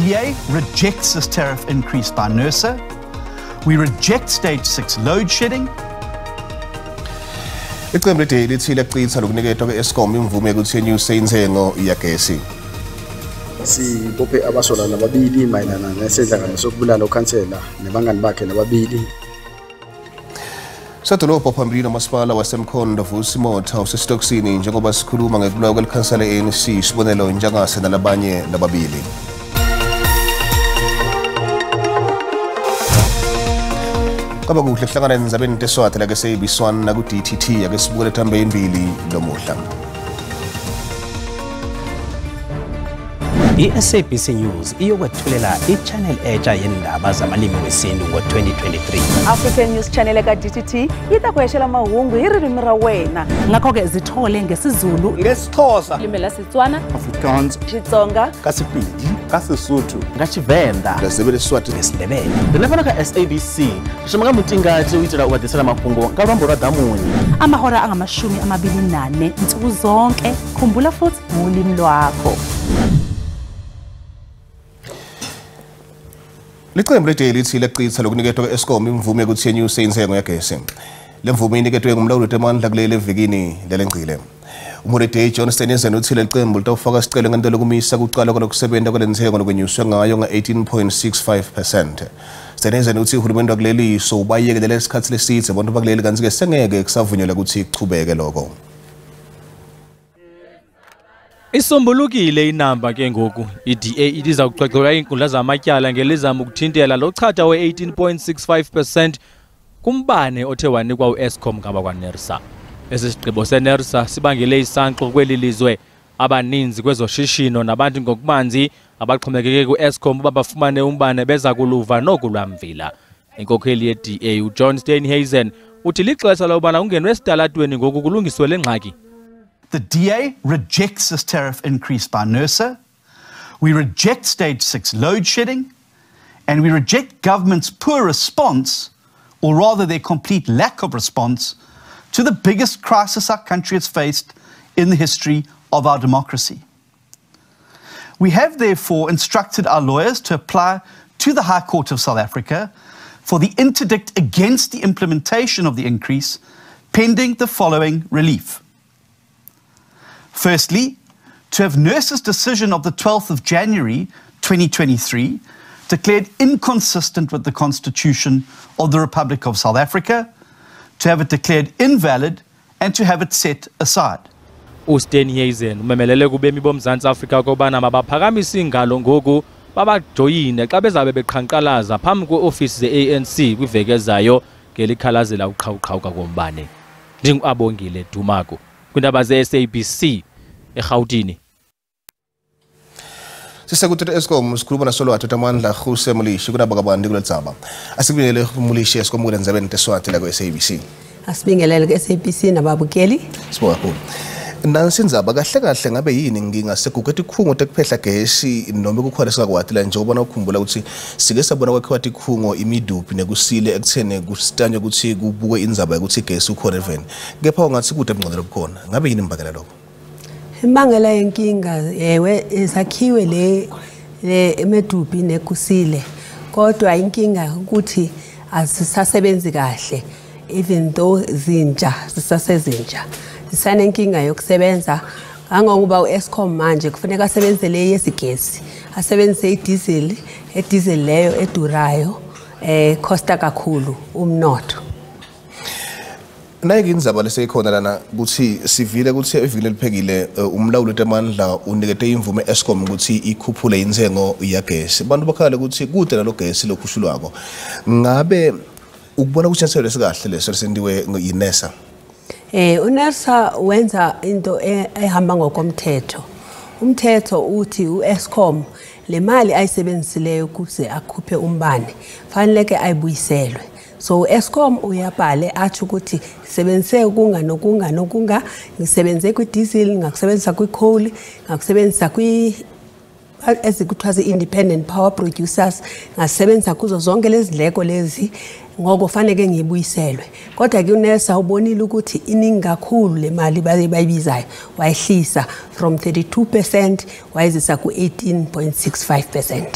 DA rejects this tariff increase by NERSA. We reject stage 6 load shedding. Icembu le-DA lithi liyachitha lokuniketwa kwe-Eskom imvume yokuthi yenyuse intsengo yagesi. Sibophe abasolwa lababili mayelana nesehlakalo sokubulala ukhansela nebangani bakhe lababili. Sodolobha phambilini nomasipala waseMkhondo Vusi Motha usesitokisini njengoba sikhuluma ngekubulawa kwelikhansela le-ANC Sibonelo Ntshangase nalabanye lababili. Kwaba kuhle kuhlangana endzabeni teSwati la ke-SABC1 naku-DTT ake sibukele thambe imbili lomuhla. I-SABC News iyokwethulela i-channel etsha yendaba zamalimi wesintu ngo-2023. African News Channel eka DTT yi ta ku hexela mahungu hi ririmi ra wena. Ngakho-ke zithole ngesiZulu, ngesiXhosa, ulimi lwaSetswana, Afrikaans, Xitsonga, ka Sepedi, ka Sesotho, nga Tshivenda, Ndebele, Siswati, ngesiNdebele. Rine fhano kha SABC ri shuma nga mutingati u itela u vha ḓisela mafhungo nga luambo lwa ḓamuni. Amahora angama-24 nsuku zonke. Khumbula futhi ngolimi lwakho. Licembu le-DA lithi liyachitha lokuniketwa kwe-Eskom imvume yokuthi yenyuse intsengo yagesi. Le mvume iniketwe ngumlawuli wetemandla kuleli evikini lelengcile. Umholi we-DA John Steenhuisen uthi leli qembu litawufaka sicelo ngentela yokumisa kuqala kwalokusebenta kwale ntsengo lokwenyuswe ngayo nga-18.65%. Steenhuisen uthi uhulumeni wakuleli sowubayekelele isikhathi lesidze abantu bakuleli kantsi-ke sengeke kusavunyelwa ukuthi kuchubeke lokho. Isombulukile inamba ke ngoku. I-DA iza kuxoxelwa iinkundla zamatyala ngelizama ukuthintela lo chatha we-18.65% kumbane othe wanikwa u-Eskom ngabakwaNERSA. Esi sigqibo seNERSA sibangele isankxu kweli lizwe. Abaninzi kwezoshishino nabantu ngokubanzi abaxhomekeke ku-Eskom uba bafumane umbane beza kuluva nokulwamvila. Inkokheli ye-DA uJohn Steenhuisen uthi lixesha lokubana kungenwe esitalatweni ngoku kulungiswe le ngxaki. The DA rejects this tariff increase by NERSA. We reject stage 6 load shedding, and we reject government's poor response, or rather their complete lack of response, to the biggest crisis our country has faced in the history of our democracy. We have therefore instructed our lawyers to apply to the High Court of South Africa for the interdict against the implementation of the increase, pending the following relief. Firstly, to have NERSA's decision of the 12th of January 2023 declared inconsistent with the Constitution of the Republic of South Africa, to have it declared invalid and to have it set aside. USteenhuisen umemelele kubemi boMzantsi Afrika ukubana mabaphakamise iingalo ngoku babajoyine xa bezabe beqhankqalaza phambi kweofisi ze-ANC kwiveki ezayo ngelikhalazela uqhawuqhawuka kombane. NdinguAbongile Dumako kwindaba ze-SABC eRhawutini. Sisekuthi Eskom sikhuluma nasolwathu Tamandla Rhuse Mulishi kunaba kabanti kuledzaba. Asikubingelele Mulishi Eskom kulendzabeni teSwati la ku-SABC. Asibingelele ku-SABC nababukeli. Sibonga kakhulu. Nansi indzaba kahle kahle ngabe yini inkinga seguge tikhungo tekuphehla gesi noma kukhona singakwati la njengoba ukukhumbula ukuthi sike sabona kwakhiwa tikhungo imiduphi nekusile ekutheni kusitanywe ukuthi kubukwe indzaba yokuthi igesi ukhona eveni. Kepha ungathi kude ebungcwele obukhona. Ngabe yini imbangela lokho? Imbangela yenkinga ewe izakhiwe le eMedupi nekusile, kodwa inkinga ukuthi azisasebenzi kahle even though zintsha zisasezintsha zisanenkinga yokusebenza kangangokuba u-Eskom manje kufuneka asebenzele yesigesi, asebenzise idiesel, ediesel leyo edurayo costa kakhulu umnotho. Naye indzaba leseyikhona lana ukuthi sivile ukuthi evikini eliphekile umlawuli wetemandla unikete imvume Eskom ukuthi ikhuphule intsengo yagesi. Abantu bakhala ukuthi kude nalo gesi lokhushulwako. Ngabe ukubona ukuthi inyathelo lesikahle leso lesentiwe yiNERSA? UNERSA wenza into ehamba ngokomthetho. Umthetho uthi uEskom le mali ayisebenzisileyo ukuze akhuphe umbane faneleke ayibuyiselwe. So uEskom uyabhale athi ukuthi ngisebenzise ukunga nokunga nokunga, ngisebenze kwi-diesel, ngakusebenzisa kwi-coal, ngakusebenzisa Ezikuthiwa zii-independent power producers, ngasebenza kuzo zonke lezi ndleko lezi, ngoko faneke ngiyibuyiselwe. Kodwa ke uNERSA ubonile ukuthi iningi kakhulu le mali bayibizayo, wayehlisa from 32% wayezisa ku-18.65%.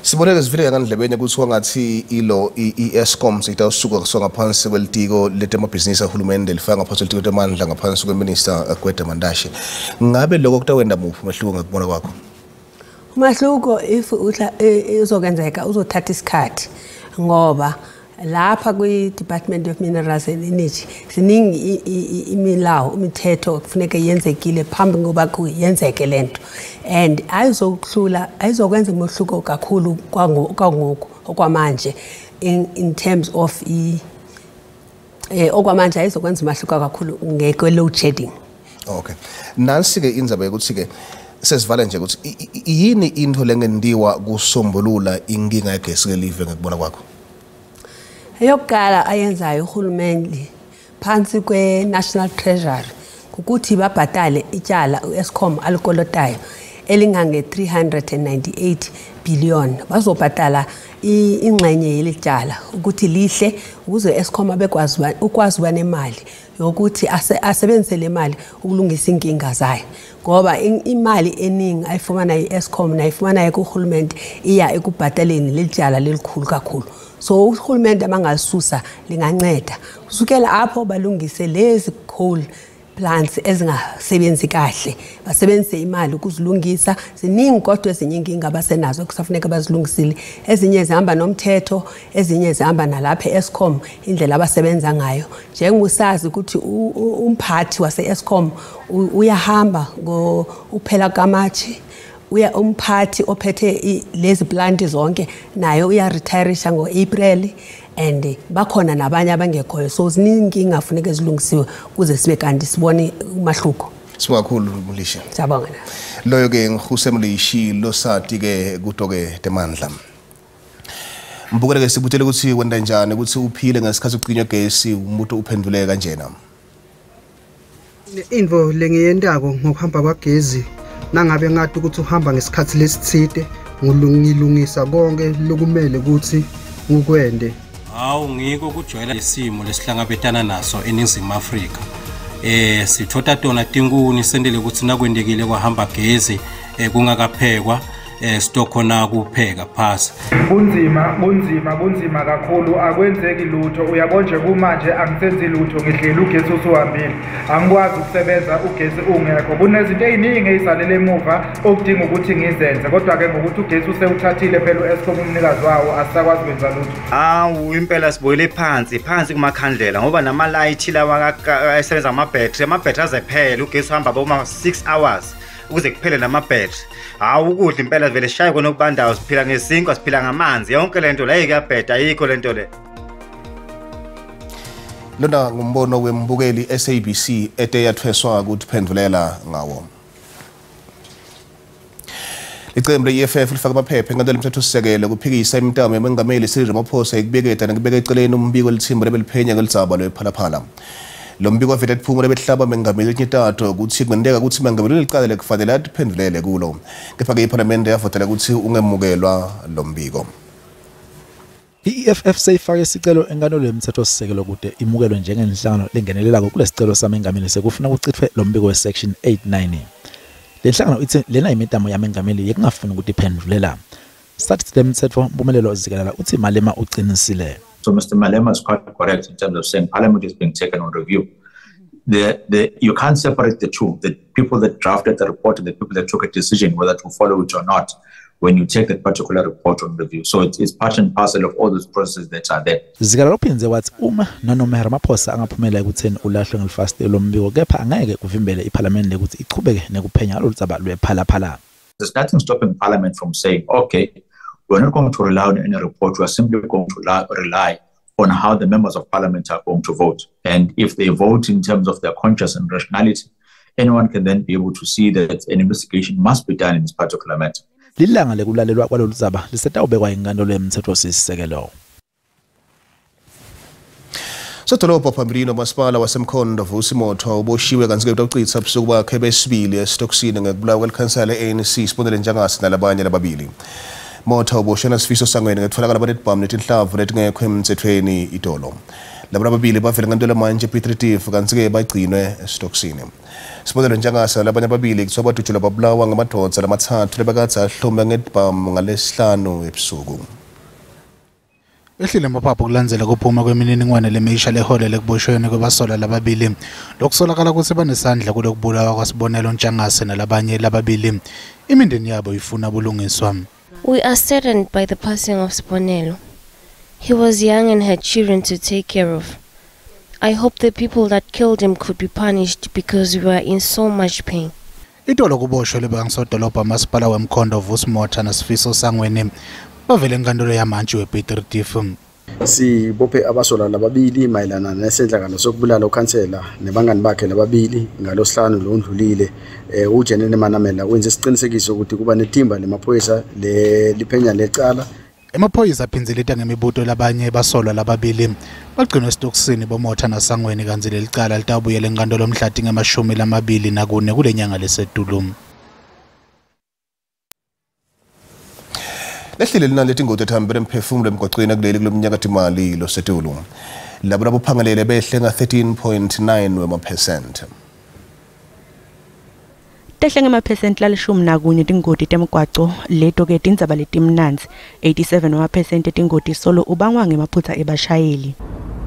Sibonele zifike ngandlebeni kuthiwa ngathi ilo i-Eskom sitawusuka kusuka ngaphansi kwelitiko letemabhizinisi ahulumende lifaka ngaphansi kwelitiko lemandla ngaphansi kweminister Gwede Mantashe. Ngabe lokho kutawenda muphi umehluko ngakubona kwakho? Umahluko if uzokwenzeka uzothatha isikhathi, ngoba lapha kwi-Department of Minerals and Energy ziningi imilawo, imithetho kufuneka yenzekile phambi ngoba yenzeke lento, and ayizokuhlula, ayizokwenza umehluko kakhulu kwangoku okwamanje in terms of okwamanje ayizokwenza umahluko kakhulu ngekwe load shedding. Okay, nansi ke indzaba yokuthi ke sesivala nje ukuthi yini into lengendiwa kusombulula inkinga yegesi kelive ngekubona kwakho? Eyokuqala ayenzayo uhulumeni phansi kwe-National Treasury ukuthi babhatale ityala u-Eskom alikolotayo elingange-398 billion. Bazobhatala ingxenye yeli tyala ukuthi lihle, ukuze u-Eskom abekwazi ukwazi uba nemali yokuthi asebenzise le mali ukulungisa inkinga zayo, ngoba imali eningi ayifumanayo i-Eskom nayifumanayo kuhulumende iya ekubhataleni leli tyala lelikhulu kakhulu. So uhulumende abangalisusa linganceda kusukela apho balungise lezi coal plants ezingasebenzi kahle, basebenzise imali ukuzilungisa. Ziningi kodwa ezinye inkinga abasenazo kusafuneka bazilungisile. Ezinye zihamba nomthetho, ezinye zihamba nalapha e-Eskom indlela abasebenza ngayo, njengoba ukuthi umphathi wase-Eskom uyahamba uphela kaMashi, uya umphathi ophethe lezi plant zonke naye uyaretirisha ngo-April, and bakhona nabanye abangekhoyo. So ziningi inkinga funeka zilungisiwe ukuze sibe kanti sibone umahluko. Sibonga kakhulu, Mlisha. Siyabonga. Loyo ke ngihuse Mlishi losati ke kuto-ke temandla. Mbukele ke sibutele ukuthi wenda njani ukuthi uphile ngesikhathi ucinywa gesi, umuntu uphenduleke kanjena. Intfo lengiyentako ngokuhamba kwagezi, nangabe ngathi ukuthi uhamba ngesikhathi lesitsite, ngilungisa konke lokumele ukuthi ngukwende. Hawu, ngiko kujwayela isimo lesihlangabetana naso eNingizimu Afrika. Sithota tona tinkuni, sendele ukuthi nakwendekile kwahamba gezi kungakaphekwa, sitokhona kupheka phasi. Kunzima, kunzima, kunzima kakhulu, akwenzeki lutho. Uyabo nje kumanje angisenzi lutho, ngihleli ugesi usuhambile, angikwazi ukusebenza ugesi ungekho. Kunezinto ey'ningi ey'salele emuva okudinga ukuthi ngizenze, kodwa-ke ngokuthi ugesi usewuthathile phela u-Eskom umnikazi wawo, asisakwazi kwenza lutho. Awu, impela sibuyele phansi phansi kumakhandlela, ngoba namalayithi lawa asebenza ngamabhetri, amabhetri azephela, ugesi uhamba boma 6 hours ukuze kuphele namabhetri. Hawu, ukudla impela vele shaye khona okubandayo, siphila ngesinkwa, siphila ngamanzi, yonke lento la kuyabheda, ayikho lento le. Lona ngumbono wembukeli SABC ete yathweswa ukuphendulela ngawo. Icembu le-EFF lifaka amaphepha enkantolo yomthethosisekelo kuphikisa imitamo yemengameli Cyril Ramaphosa ekubeketa nekubeka eceleni umbiko lithimba lebeliphenya ngeludzaba lwePhalaphala. Lo mbiko waveta tiphumo lebehlaba mengameli letintathu ukuthi kungenteka ukuthi mengameli licala lekufanele atiphendulele kulo. Kepha-ke iphalamende yavotela ukuthi ungemukelwa lo mbiko. I-EFF seyifake isicelo enkantolo yomthethosisekelo kude imukelwe njengenhlangano lengenelelako kulesicelo samengameli sekufuna kuchithwe lo mbiko we-Section 89. Le nhlangano itsi lena imitamo yamengameli yekungafuni ukutiphendulela. Sathi lemthetho Mpumelelo Zikalala uthi Malema uqinisile. So Mr. Malema is quite correct in terms of saying Parliament is being taken on review. You can't separate the two, the people that drafted the report and the people that took a decision whether to follow it or not when you take that particular report on review. So it's part and parcel of all those processes that are there. Zikalala uphindze wathi uma nanoma Ramaphosa angaphumela ekutheni ulahlwe ngelifasitelo lombiko, kepha angeke kuvimbele iphalamende ukuthi ichubeke nekuphenya ngalolu dzaba lwePhalaphala. There's nothing stopping Parliament from saying, okay, we're not going to rely on any report. We are simply going to rely on how the members of Parliament are going to vote. And if they vote in terms of their conscience and rationality, anyone can then be able to see that an investigation must be done in this particular matter. Lilanga lekulalelwa kwalolu dzaba lisetawubekwa inkantolo yomthethosisekelo. Sodolobha phambilini umasipala waseMkhondo Vusi Motha uboshiwe kantsi-ke utawuchitha busuku bakhe besibili esitokisini ngekubulawa kwelikhansela le-ANC Sibonelo Ntshangase nalabanye lababili. Motha uboshwe naSifiso Sangweni ngetfolakala banetibhamu netinhlavu letingekho emtsetfweni itolo. Labo lababili bavele ngantolo manje Piet Retief kantsi-ke bagcinwe esitokisini. Sibonelo Ntshangase nalabanye ababili kuthiwa badutshulwa babulawa ngamadvodza lamatsatfu lebekadze ahlome ngetibhamu ngalesihlanu ebusuku. Ehlile amaphaphu kulandzela kuphuma kwemininingwane lemisha leholele ekuboshweni kwebasolwa lababili lokusolakala kutsi banesandla kulokubulawa kwaSibonelo Ntshangase nalabanye lababili. Imindeni yabo ifuna bulungiswa. We are saddened by the passing of Sibonelo. He was young and had children to take care of. I hope the people that killed him could be punished because we are in so much pain. Itolo kuboshwe lebangisodolobha masipala weMkhondo Vusi Motha naSifiso Sangweni bavele enkantolo yamantshi wePiet Retief. Sibophe abasolwa lababili mayelana nesendlakalo sokubulala ukhansela nebangani bakhe lababili ngalosihlanu lo ndlulile. uJenene Manamela wenze isiqinisekiso ukuthi kuba nethimba lemaphoyisa liphenya lecala. Emaphoyisa aphinzeleta ngemibuto labanye basolwa lababili bagcinwe esitokisini boMotha naSangweni kantsi leli cala litawubuyela enkantolo mhla tinge-24 kule nyanga lesetulu. Lehlile linani letingoti etihambele emphefumulo emgwacweni kuleli kulomnyaka timali losetulu. Labo labophangalele behle nga-13.9 wemaphesenti. Tehle ngemaphesenti lalishumi nakunye tingoti temgwaco leto-ke tindzaba letimnandzi 87 wamaphesenti etingoti solo ubangwa ngemaphutsa ebashayeli.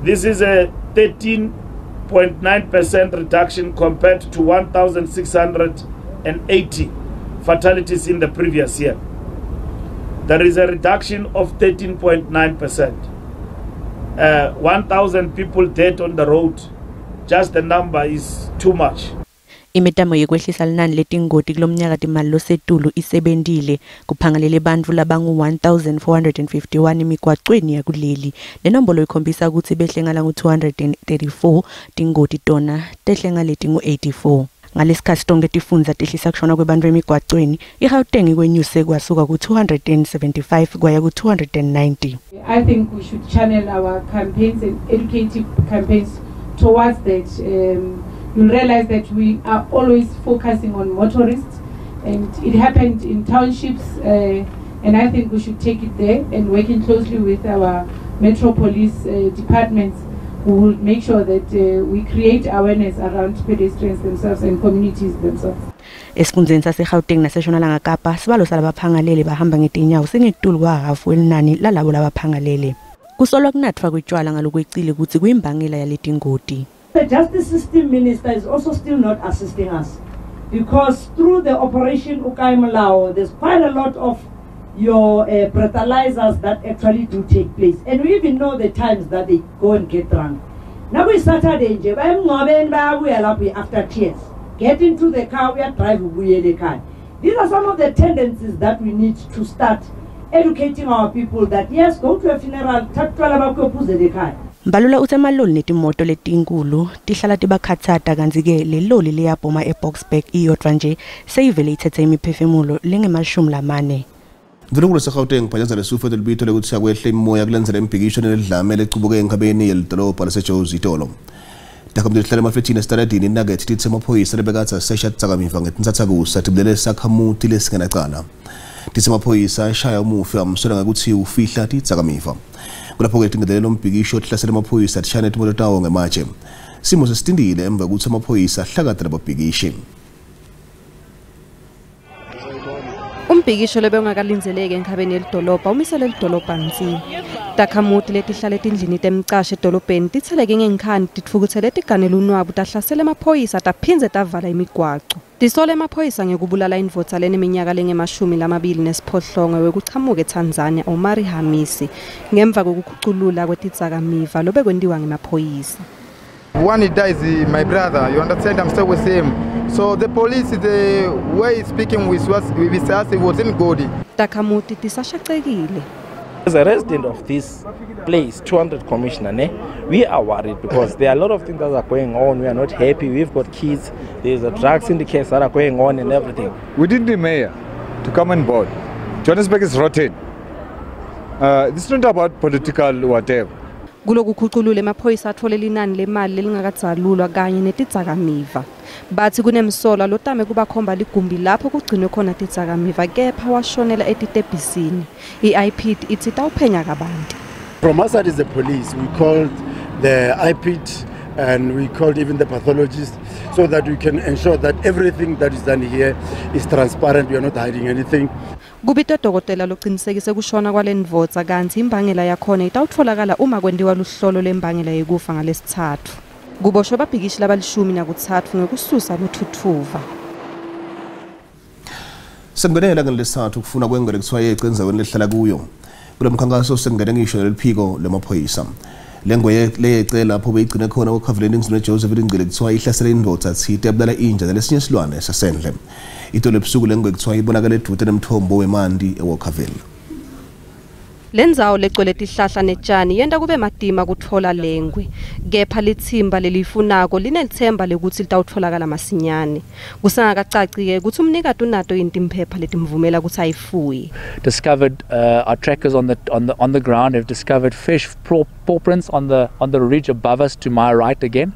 This is a 13.9% reduction compared to 1,680 fatalities in the previous year. There is a reduction of 13.9%. 1,000 people dead on the road, just the number is too much. Imitamo yekwehlisa linani letingoti kulomnyaka timali losetulu isebentile kuphangalele bantfu labangu-1451 emigwacweni yakuleli. Le nombolo ikhombisa kutsi behle ngala ngu-234 tingoti tona tehle ngaleti ngu-84. Ngalesikhatsi tonkhe tifundza tehlisa kushona kwebantfu emigwacweni, iGauteng kwenyuse kwasuka ku-275 kwaya ku-290. I think we should channel our campaigns and educative campaigns towards that. You'll realize that we are always focusing on motorists, and it happened in townships, and I think we should take it there and working closely with our metro police departments, we will make sure that we create awareness around pedestrians themselves and communities themselves. Esifundzeni saseGauteng naseNtshonalanga Kapa, sibalo salabaphangalele bahamba ngetinyawo singetulu kwahhafu welinani lalabo labaphangalele. Kusolwa kunatfwa kwetjwala ngalokwecile kutsi kuyimbangela yaletingoti. The justice system minister is also still not assisting us because through the operation Ukai Molao, there's quite a lot of your breathalyzers that actually do take place, and we even know the times that they go and get drunk. Now we Saturday nje bayemngcwabeni bayabuya lapho after tears, get into the car, we are drive ubuyele ekhaya. These are some of the tendencies that we need to start educating our people that yes, go to a funeral, thatha utshwala bakho uyophuzela ekhaya. Mbalula utsi emaloli netimoto letinkulu tihlala tibakhatsata kantsi-ke le loli leyabhoma eBoksburg iyodvwa nje seyivele itsetse imiphefumulo lengema-40. Ndvunankhulu yaseGauteng Panyaza Lesufi lelibito lekutsi akwehle imoya kulandzela imibhikisho nelidlame lecubuke enkhabeni yelidolobha laseJozi itolo. Takhamuti letihlala emafletini esitaladini iNugget titsi emaphoyisa lebekadze asesha tidzakamiva ngetintsatsakusa tibulele sakhamuti lesingenacala. Titsi emaphoyisa ashaya umufi amsola ngekutsi ufihla tidzakamiva. Kulapho-ke tingenelelo umbhikisho tihlasela emaphoyisa tishaya netimoto tawo ngematshe. Simo sesitindile emva kwekutsi emaphoyisa ahlakate lababhikishi. Umbhikisho lobewungakalindzeleki enkhabeni yelidolobha umise lelidolobha nsi. Takhamuti letihlala etindlini temcasho edolobheni titseleke ngenkhani titfukutsele tiganele unwabu tahlasela emaphoyisa taphindze tavala imigwaco. Tisola emaphoyisa ngekubulala indvodza leneminyaka lengama-28 wekuchamuka eTanzania Omari Hamisi ngemva kwekukhuculula kwetidzakamiva lobekwentiwa ngemaphoyisa. One he dies, my brother, you understand, I'm still with him. So the police, the way speaking with us, it wasn't good. Takhamuti tisashacekile. As a resident of this place, 200 Commissioner, ne, we are worried because there are a lot of things that are going on. We are not happy. We've got kids. There's a drug syndicates that are going on and everything. We need the mayor to come on board. Johannesburg is rotten. This is not about political whatever. Kulokukhuculula emaphoyisa athole linani lemali lelingakadzalulwa kanye netidzakamiva. Bathi kunemsolwa lotame kubakhomba ligumbi lapho kugcinwe khona tidzakamiva kepha washonela etitebhisini. I-IPID ithi itawuphenya kabanti. From our side as the police, we called the IPID and we called even the pathologist so that we can ensure that everything that is done here is transparent, we are not hiding anything. Kubitwe dokotela locinisekise kushona kwalendvodza kantsi imbangela yakhona itawutfolakala uma kwentiwa luhlolo lembangela yekufa ngalesitsatfu. Kuboshwe babhikishi labali-13 ngekususa luthuthuva. Sengenela ngelesithathu kufuna kwengwe kuthiwa yece endzaweni lehlala kuyo. Kulo mkhankaso sengene ngisho leliphiko lemaphoyisa. Lengwe leyece lapho beyigcine khona okhavuleni eningizimu neJoseph Lingcile kuthiwa ihlasele indvodza tsite yabulala inja nalesinye silwane sasendle. Itolo ebusuku lengwe kuthiwa ibonakala edvute nemthombo wemanti eWalkerville. Lendzawo legcwele tihlahla netjani yenta kube matima kutfola lengwe. Kepha litsimba leliyifunako linelitsemba lekutsi litawutfolakala masinyane. Kusengakacaci-ke kutsi umnikati unato yini timphepha letimvumela kutsi ayifuye. Discovered our trackers on the ground have discovered fresh paw prints on the ridge above us to my right again,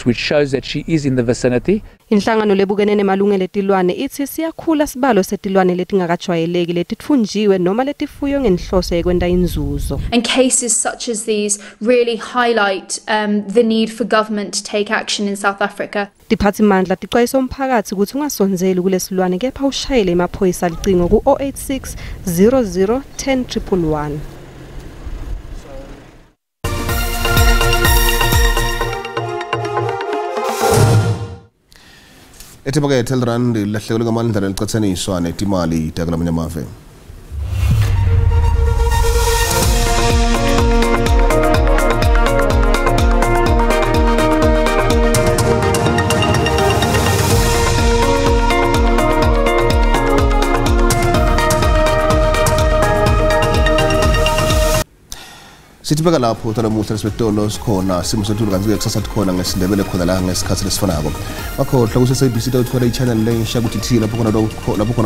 which shows that she is in the vicinity. Inhlangano lebukene nemalungelo etilwane itsi siyakhula sibalo setilwane letingakajwayeleki letitfunjiwe noma letifuywe ngenhloso yekwenta inzuzo. And cases such as these really highlight the need for government to take action in South Africa. Tiphatsimandla ticwayisa umphakatsi kutsi ungasondzeli kulesilwane kepha ushayele emaphoyisa licingo ku-086 00 10 111. Ethibakethe elirandi lilahlekelwe ngamandla lelicatsaniswa netimali takulamanye amave. Sithibeka lapho talamuhla lesibetolo sikhona simo setulu kantsi kusasa sikhona ngesiNdebele khona la ngesikhatsi lesifanako. Bakhohlwa kutsi SABC tawutfola i-channel lensha kuthi thi lapho khona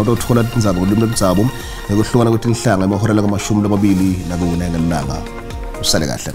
utawutfola tindzaba ngolwimi lwemdzabu ngekuhlukana kwetinhlanga emahora langamashumi lamabili nakune ngelilanga. Usale kahle.